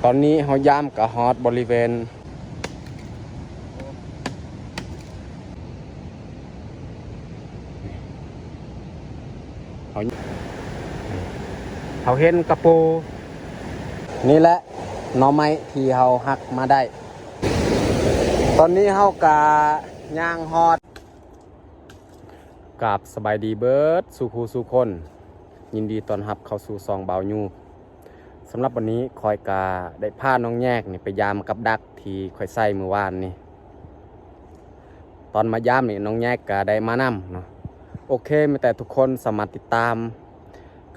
ຕອນນີ້ເຮົາຢາມກະຮອດບໍລິເວນ ເຮົາ ເຮົາເຫັນກະປູ ນີ້ແຫຼະໜໍ່ໄມ້ທີ່ເຮົາຫັກມາໄດ້. ຕອນນີ້ເຮົາກະຍ່າງຮອດ ກາບສະບາຍດີເບິດສູ່ຄູ່ສູ່ຄົນ, ຍິນດີຕ້ອນຮັບເຂົ້າສູ່ຊ່ອງບ່າວຍູ. ສຳລັບວັນນີ້ຂ້ອຍກະໄດ້ພານ້ອງແຍກນີ້ໄປຢາມກັບດັກທີ່ຂ້ອຍໃສ່ມື້ວານນີ້. ຕອນມາຢາມນີ້ນ້ອງແຍກກະໄດ້ມານຳເນາະ. ໂອເຄ, ແມ່ນແຕ່ທຸກຄົນສາມາດຕິດຕາມ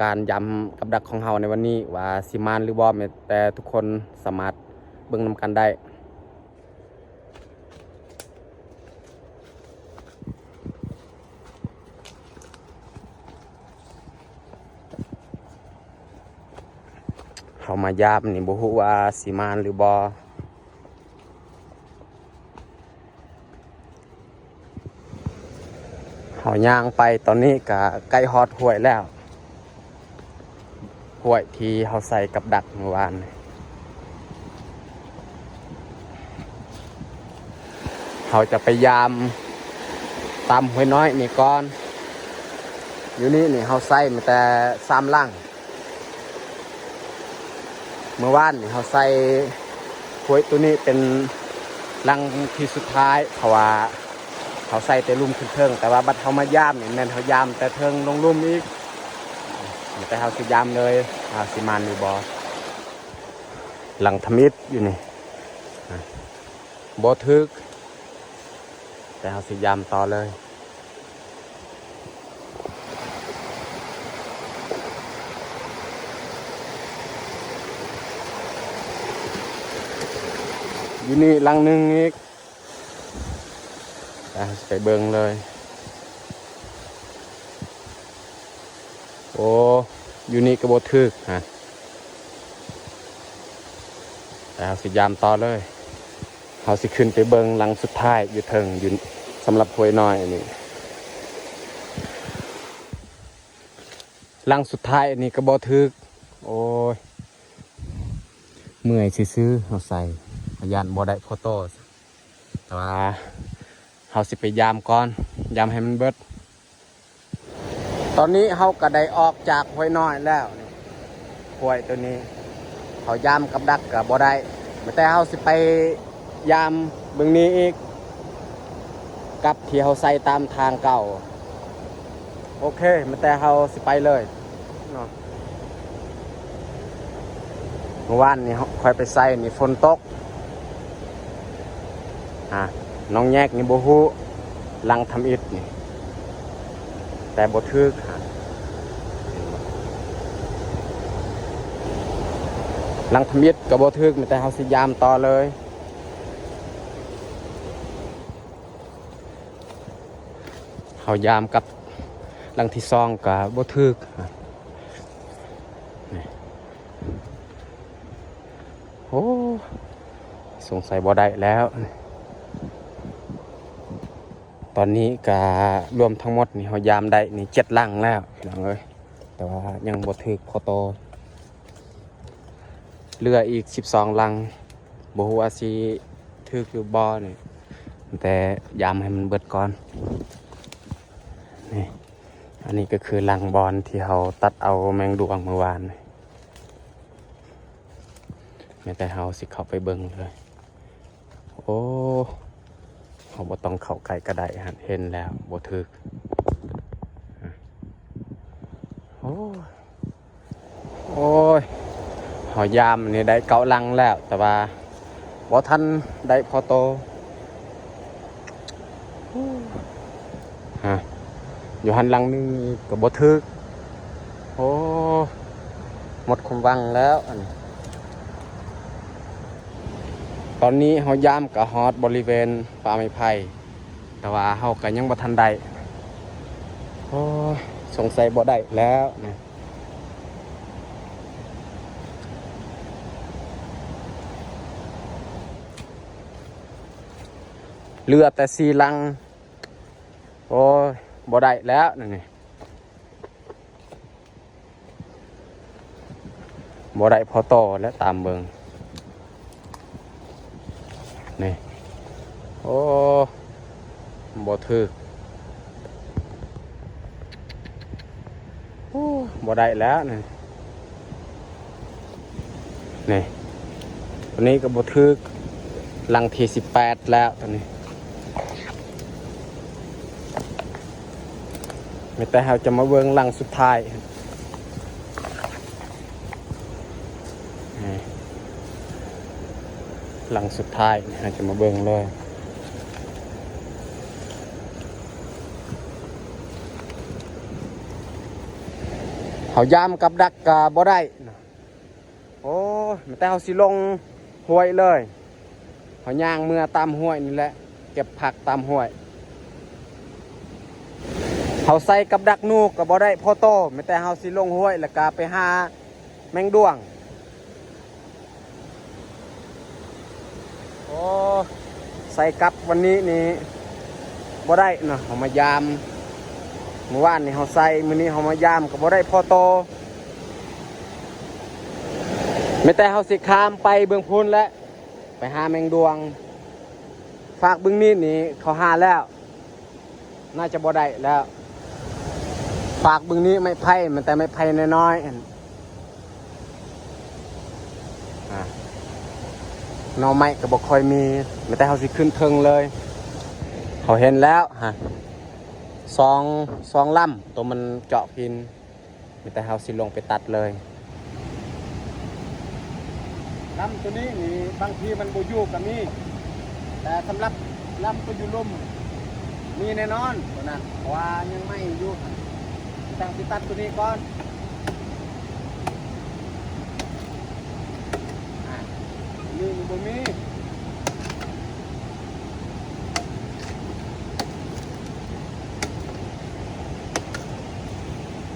ການຢາມກັບດັກຂອງເຮົາໃນວັນນີ້ວ່າຊິມ່ວນຫຼືບໍ່, ແມ່ນແຕ່ທຸກຄົນສາມາດເບິ່ງນຳກັນໄດ້. ເຮົາມາຢາມນີ້ບໍ່ຮູ້ວ່າຊິມ່ວນຫຼືບໍ່. ເຮົາຍ່າງໄປຕອນນີ້ກະໃກ້ຮອດຫ້ວຍແລ້ວ. ຫ້ວຍທີ່ເຮົາໃສ່ກັບດັກມື້ວານນີ້. ເຮົາຈະໄປຢາມຕາມຫ້ວຍນ້ອຍນີ້ກ່ອນ. ຢູ່ນີ້ນີ້ເຮົາໃສ່ມາແຕ່ສາມຫຼັງ. ມື້ວານນີ້ເຮົາໃສ່ຫ້ວຍໂຕນີ້ເປັນຫຼັງທີສຸດທ້າຍ ເພາະວ່າ ເຮົາໃສ່ແຕ່ລຸ່ມຂຶ້ນເທິງ, ແຕ່ວ່າບັດເຮົາມາຢາມນີ້ແມ່ນເຮົາຢາມແຕ່ເທິງລົງລຸ່ມອີກ. ແຕ່ເຮົາຊິຢາມເລີຍວ່າຊິມ່ວນຫຼືບໍ່. ຫຼັງທຳອິດຢູ່ນີ້ ບໍ່ຖືກ, ແຕ່ເຮົາຊິຢາມຕໍ່ເລີຍ. ຢູ່ນີ້ຫຼັງໜຶ່ງອີກ. ໄປ ໄປເບິ່ງເລີຍ. ໂອ້ ຢູ່ນີ້ກໍບໍ່ຖືກຮະ. ແຕ່ເຮົາຊິຢາມຕໍ່ເລີຍ. ເຮົາຊິຂຶ້ນໄປເບິ່ງຫຼັງສຸດທ້າຍຢູ່ເທິງ ຢູ່ ສຳລັບຫ້ວຍນ້ອຍນີ້. ຫຼັງສຸດທ້າຍອັນນີ້ກໍບໍ່ຖືກ. ໂອ້ຍ ເມື່ອຍຊື່ໆ ເຮົາໃສ່ ຢ້ານບໍ່ໄດ້ພໍໂຕ. ແຕ່ວ່າເຮົາຊິໄປຢາມກ່ອນ, ຢາມໃຫ້ມັນເບິດ. ຕອນນີ້ເຮົາກໍໄດ້ອອກຈາກຫ້ວຍນ້ອຍແລ້ວ. ຫ້ວຍໂຕນີ້ເຮົາຢາມກັບດັກກໍບໍ່ໄດ້, ແຕ່ເຮົາຊິໄປຢາມເບິ່ງນີ້ອີກ ກັບທີ່ເຮົາໃສ່ຕາມທາງເກົ່າ. ໂອເຄ, ແຕ່ເຮົາຊິໄປເລີຍເນາະ. ເມື່ອວານນີ້ຂ້ອຍໄປໃສ່ນີ້ຝົນຕົກ. ອ່າ ນ້ອງແຍກນີ້ບໍ່ຮູ້, ຫຼັງທຳອິດນີ້ ແຕ່ບໍ່ຖືກ. ຫຼັງທຳອິດກໍບໍ່ຖືກ, ແຕ່ເຮົາຊິຢາມຕໍ່ເລີຍ. ເຮົາຢາມກັບຫຼັງທີສອງກໍບໍ່ຖືກ. ໂອ້ ສົງໄສບໍ່ໄດ້ແລ້ວ. ຕອນນີ້ກະລວມທັງໝົດນີ້ ເຮົາຢາມໄດ້ນີ້ເຈັດຫຼັງແລ້ວ ພີ່ນ້ອງເອີຍ, ແຕ່ວ່າຍັງບໍ່ຖືກພໍໂຕ. ເຫຼືອອີກສິບສອງຫຼັງ, ບໍ່ຮູ້ວ່າຊິຖືກຫຼືບໍ່ນີ້, ແຕ່ຢາມໃຫ້ມັນເບິດກ່ອນ. ນີ້ ອັນນີ້ກໍຄືຫຼັງບ່ອນທີ່ເຮົາຕັດເອົາແມງດວງເມື່ອວານນີ້. ແມ່ນແຕ່ເຮົາຊິເຂົ້າໄປເບິ່ງເລີຍ. ໂອ້ ເຮົາບໍ່ຕ້ອງເຂົ້າໃກ້ກໍໄດ້, ເຫັນແລ້ວບໍ່ຖືກ. ໂອ້ ໂອ້ຍ ເຮົາຢາມນີ້ໄດ້ເກົ້າຫຼັງແລ້ວ, ແຕ່ວ່າບໍ່ທັນໄດ້ພໍໂຕ. ຮະ ຢູ່ຫັ້ນຫຼັງໜຶ່ງກໍບໍ່ຖືກ. ໂອ້ ໝົດຄວາມຫວັງແລ້ວ. ອັນ ຕອນນີ້ເຮົາຢາມກະຮອດບໍລິເວນປ່າໄມ້ໄຜ່, ແຕ່ວ່າເຮົາກະຍັງບໍ່ທັນໄດ້. ໂອ້ຍ ສົງໄສບໍ່ໄດ້ແລ້ວນະ. ເຫຼືອແຕ່ສີ່ຫຼັງ. ໂອ້ຍ ບໍ່ໄດ້ແລ້ວນີ້. ບໍ່ໄດ້ພໍໂຕແລ້ວ ຕາມເບິ່ງ. ນີ້ ໂອ້ ບໍ່ຖືກ ໂອ້ ບໍ່ໄດ້ແລ້ວນີ້ ນີ້ ຕົວນີ້ກໍບໍ່ຖືກ ຫຼັງທີສິບແປດແລ້ວຕົວນີ້ ມີແຕ່ເຮົາຈະມາເບິ່ງຫຼັງສຸດທ້າຍ. ນີ້ ຫຼັງສຸດທ້າຍ ເຮົາຈະມາເບິ່ງເລີຍ ເຮົາຢາມກັບດັກກະບໍ່ໄດ້ນະ ໂອ້ຍ ແຕ່ເຮົາຊິລົງຫ້ວຍເລີຍ ເຮົາຍ່າງເມືອຕາມຫ້ວຍນີ້ແຫຼະ ເກັບຜັກຕາມຫ້ວຍ ເຮົາໃສ່ກັບດັກນູກະບໍ່ໄດ້ພໍໂຕ ແມ່ນແຕ່ເຮົາຊິລົງຫ້ວຍ ແລ້ວກະໄປຫາແມງດ້ວງ ໂອ້ ໃສ່ກັບວັນນີ້ນີ້ບໍ່ໄດ້ເນາະ ເຮົາມາຢາມ ມື້ວານນີ້ເຮົາໃສ່ ມື້ນີ້ເຮົາມາຢາມກະບໍ່ໄດ້ພໍໂຕ ແມ່ນແຕ່ເຮົາຊິຂ້າມໄປເບື້ອງພຸ້ນແຫຼະ ໄປຫາແມງດ້ວງ ຟາກເບື້ອງນີ້ນີ້ເຂົາຫາແລ້ວ ໜ້າຈະບໍ່ໄດ້ແລ້ວ ຟາກເບື້ອງນີ້ໄມ້ໄຜ່ ມັນແຕ່ໄມ້ໄຜ່ນ້ອຍໆ ອາ ໜໍ່ໄມ້ກໍບໍ່ຄ່ອຍມີ ມີແຕ່ເຮົາຊິຂຶ້ນເທິງເລີຍ ເຮົາເຫັນແລ້ວຮະ ສອງ ສອງລຳ ໂຕມັນເຈາະຫີນ ມີແຕ່ເຮົາຊິລົງໄປຕັດເລີຍ ລຳໂຕນີ້ນີ້ບາງທີມັນບໍ່ຢູ່ກໍມີ ແຕ່ສຳລັບລຳໂຕຢູ່ລຸ່ມ ມີແນ່ນອນໂຕນັ້ນ ເພາະວ່າຍັງໃໝ່ຢູ່ ຕ້ອງຊິຕັດໂຕນີ້ກ່ອນ ອາ ໂຕນີ້ມັນບໍ່ມີ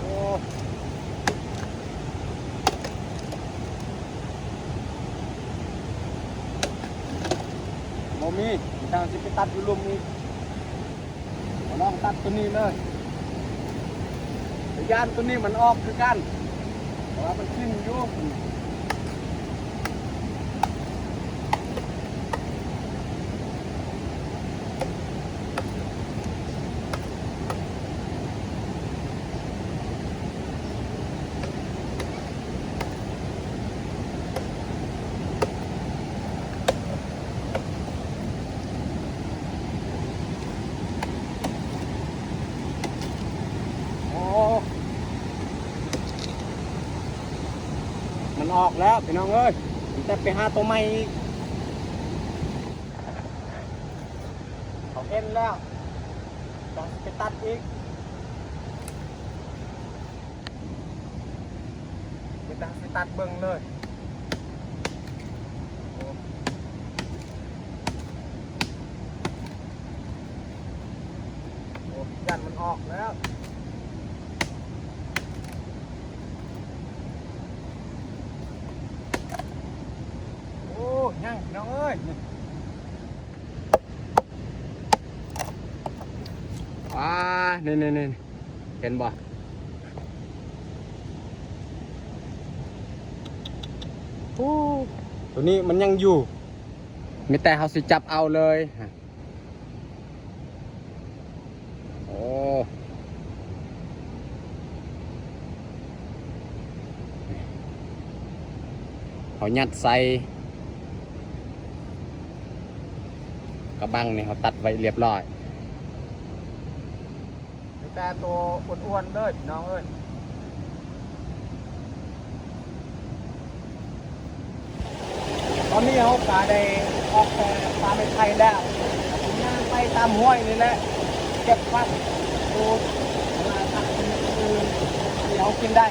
ໂອ້ ບໍ່ມີ ທາງຊິໄປຕັດຢູ່ລຸ່ມນີ້ ມາລອງຕັດຕົວນີ້ເລີຍ ຢ້ານຕົວນີ້ມັນອອກຄືກັນ ເພາະວ່າມັນຖິ້ມຢູ່. ໂອ້ ມັນອອກແລ້ວພີ່ນ້ອງເອີຍ ມີແຕ່ໄປຫາໂຕໃໝ່ອີກ ເຂົາເຫັນແລ້ວ ຕ້ອງໄປຕັດອີກ ເປັນຕາຊິຕັດເບິ່ງເລີຍ ໂອ້ ໂອ້ ຢ້ານມັນອອກແລ້ວ ໂອ້ ຍັງພີ່ນ້ອງເອີຍ ອ່າ ນີ້ໆໆ ເຫັນບໍ່ ໂອ້ ໂຕນີ້ມັນຍັງຢູ່ ມີແຕ່ເຮົາຊິຈັບເອົາເລີຍ ໂອ້ ເຮົາຍັດໃສ່ກະບັງນີ້ ເຮົາຕັດໄວ້ລຽບລ້ອຍ ມີແຕ່ໂຕອ້ວນໆເລີຍພີ່ນ້ອງເອີຍ ຕອນນີ້ເຮົາກະໄດ້ອອກແຕ່ປ່າໄມ້ໄຜ່ແລ້ວ ຍ່າງໄປຕາມຫ້ວຍນີ້ແຫຼະ ເກັບຜັກປູກ ຫາຜັກອື່ນທີ່ເຮົາກິນໄດ້.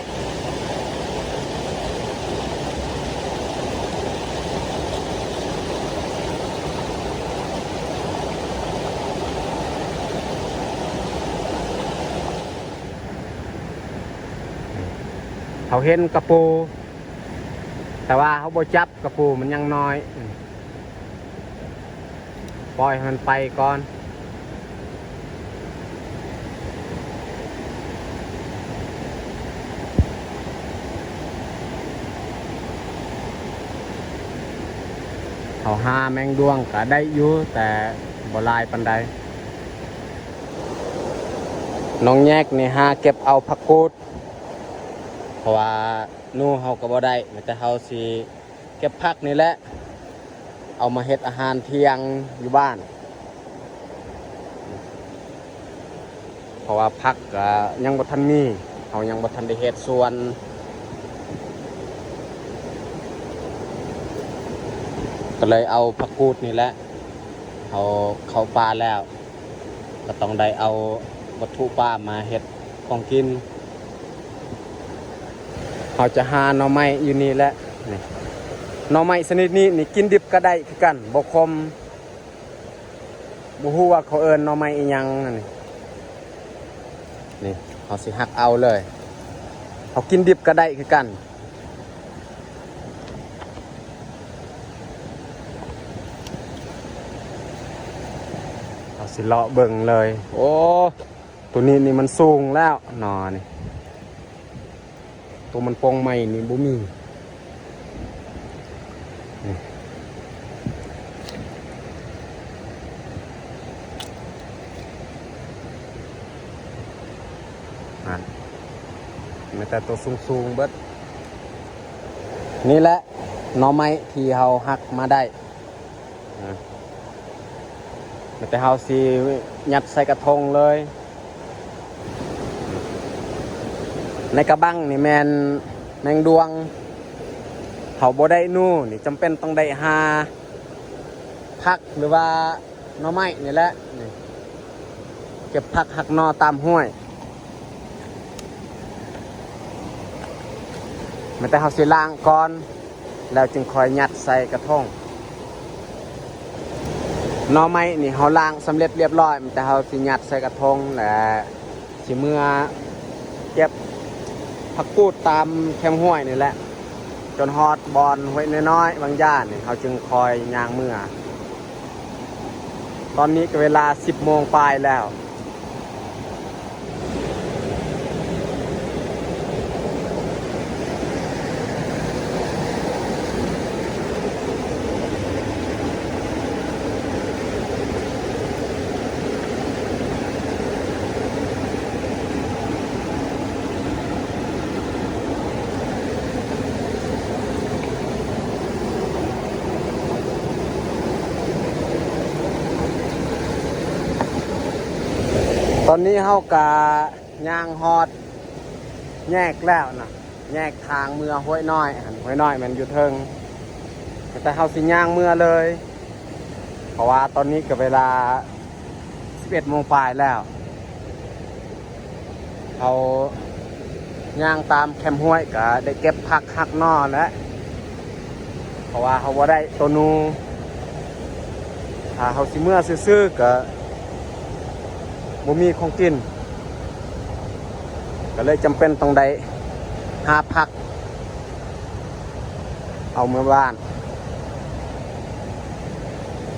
ເຮົາເຫັນກະປູ ແຕ່ວ່າເຮົາບໍ່ຈັບ ກະປູມັນຍັງນ້ອຍ ປ່ອຍໃຫ້ມັນໄປກ່ອນ. ເຮົາຫາແມງດວງກະໄດ້ຢູ່ ແຕ່ບໍ່ຫຼາຍປານໃດ. ນ້ອງແຍກນີ້ຫາເກັບເອົາຜັກກູດ ເພາະວ່າໜູເຮົາກະບໍ່ໄດ້ ມີແຕ່ເຮົາຊິເກັບຜັກນີ້ແຫຼະ ເອົາມາເຮັດອາຫານທ່ຽງຢູ່ບ້ານ. ເພາະວ່າຜັກກະຍັງບໍ່ທັນມີ ເຮົາຍັງບໍ່ທັນໄດ້ເຮັດສວນ ກະເລີຍເອົາຜັກກູດນີ້ແຫຼະ. ເຮົາເຂົ້າປ່າແລ້ວ ກະຕ້ອງໄດ້ເອົາວັດຖຸປ່າມາເຮັດຂອງກິນ. ເຮົາຈະຫາໜໍ່ໄມ້ຢູ່ນີ້ແຫຼະ. ນີ້ ໜໍ່ໄມ້ຊະນິດນີ້ນີ້ ກິນດິບກະໄດ້ຄືກັນ ບໍ່ຂົມ. ບໍ່ຮູ້ວ່າເຂົາເອີ້ນໜໍ່ໄມ້ອີ່ຫຍັງອັນນີ້. ນີ້ ເຮົາຊິຫັກເອົາເລີຍ ເຮົາກິນດິບກະໄດ້ຄືກັນ. ເຮົາຊິເລາະເບິ່ງເລີຍ. ໂອ້ ໂຕນີ້ນີ້ມັນສູງແລ້ວໜໍ່ນີ້. ໂຕມັນປ່ອງໃໝ່ນີ້ບໍ່ມີ. ນີ້ ນັ້ນ ມີແຕ່ໂຕສູງໆເບິດ. ນີ້ແຫຼະໜໍ່ໄມ້ທີ່ເຮົາຫັກມາໄດ້. ອາ ມີແຕ່ເຮົາຊິຍັດໃສ່ກະທົງເລີຍ. ໃນກະບັງນີ້ແມ່ນແມງດວງ ເຮົາບໍ່ໄດ້ໜູນີ້ ຈຳເປັນຕ້ອງໄດ້ຫາຜັກ ຫຼືວ່າໜໍ່ໄມ້ນີ້ແຫຼະ. ນີ້ ເກັບຜັກຫັກໜໍ່ຕາມຫ້ວຍ. ແມ່ນແຕ່ເຮົາຊິລ້າງກ່ອນ ແລ້ວຈຶ່ງຄ່ອຍຍັດໃສ່ກະທົງ. ໜໍ່ໄມ້ນີ້ເຮົາລ້າງສຳເລັດລຽບຮ້ອຍ ແມ່ນແຕ່ເຮົາຊິຍັດໃສ່ກະທົງ ແລະ ຊິເມືອເກັບຜັກກູດຕາມແຄມຫ້ວຍນີ້ແຫຼະ ຈົນຮອດບ່ອນຫ້ວຍນ້ອຍໆ ວັງຢານີ້ ເຮົາຈຶ່ງຄ່ອຍຍ່າງເມືອ. ຕອນນີ້ກະເວລາສິບໂມງປາຍແລ້ວ. ຕອນນີ້ເຮົາກະຍ່າງຮອດແຍກແລ້ວນະ ແຍກທາງເມືອຫ້ວຍນ້ອຍຫັ້ນ ຫ້ວຍນ້ອຍແມ່ນຢູ່ເທິງ ແຕ່ເຮົາຊິຍ່າງເມືອເລີຍ ເພາະວ່າຕອນນີ້ກະເວລາສິບເອັດໂມງປາຍແລ້ວ. ເຮົາຍ່າງຕາມແຄມຫ້ວຍກະໄດ້ເກັບຜັກຫັກໜໍ່ແຫຼະ ເພາະວ່າເຮົາບໍ່ໄດ້ໂຕໜູ ຖ້າເຮົາຊິເມືອຊື່ໆກະບໍ່ມີຂອງກິນ ກະເລີຍຈຳເປັນຕ້ອງໄດ້ຫາຜັກ ເອົາເມືອບ້ານ.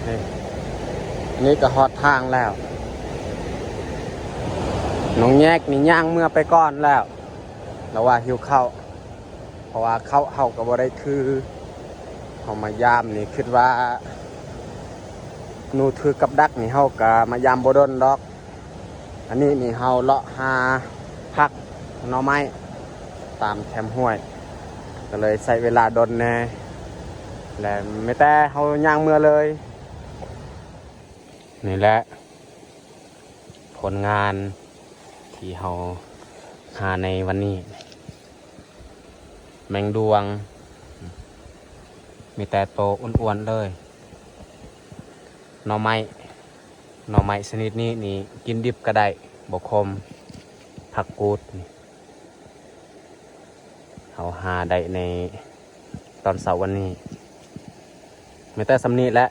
ນີ້ ອັນນີ້ກະຮອດທາງແລ້ວ ນ້ອງແຍກນີ້ຍ່າງເມືອໄປກ່ອນແລ້ວ ລາວວ່າຫິວເຂົ້າ ເພາະວ່າເຂົ້າເຮົາກະບໍ່ໄດ້ຖື ເຮົາມາຢາມນີ້ ຄິດວ່າໜູຖືກັບດັກນີ້ ເຮົາກະມາຢາມບໍ່ດົນດອກ. ອັນນີ້ນີ້ເຮົາເລາະຫາຜັກໜໍ່ໄມ້ຕາມແຄມຫ້ວຍ ກະເລີຍໃຊ້ເວລາດົນແດ່ ແລະ ມີແຕ່ເຮົາຍ່າງເມືອເລີຍ. ນີ້ແຫຼະຜົນງານທີ່ເຮົາຫາໃນວັນນີ້ ແມງດວງ ມີແຕ່ໂຕອ້ວນໆເລີຍ. ໜໍ່ໄມ້ ໜໍ່ໄມ້ຊະນິດນີ້ນີ້ ກິນດິບກະໄດ້ ບໍ່ຂົມ. ຜັກກູດນີ້ ເຮົາຫາໄດ້ໃນຕອນເຊົ້າວັນນີ້ ມີແຕ່ສ່ຳນີ້ແຫຼະ.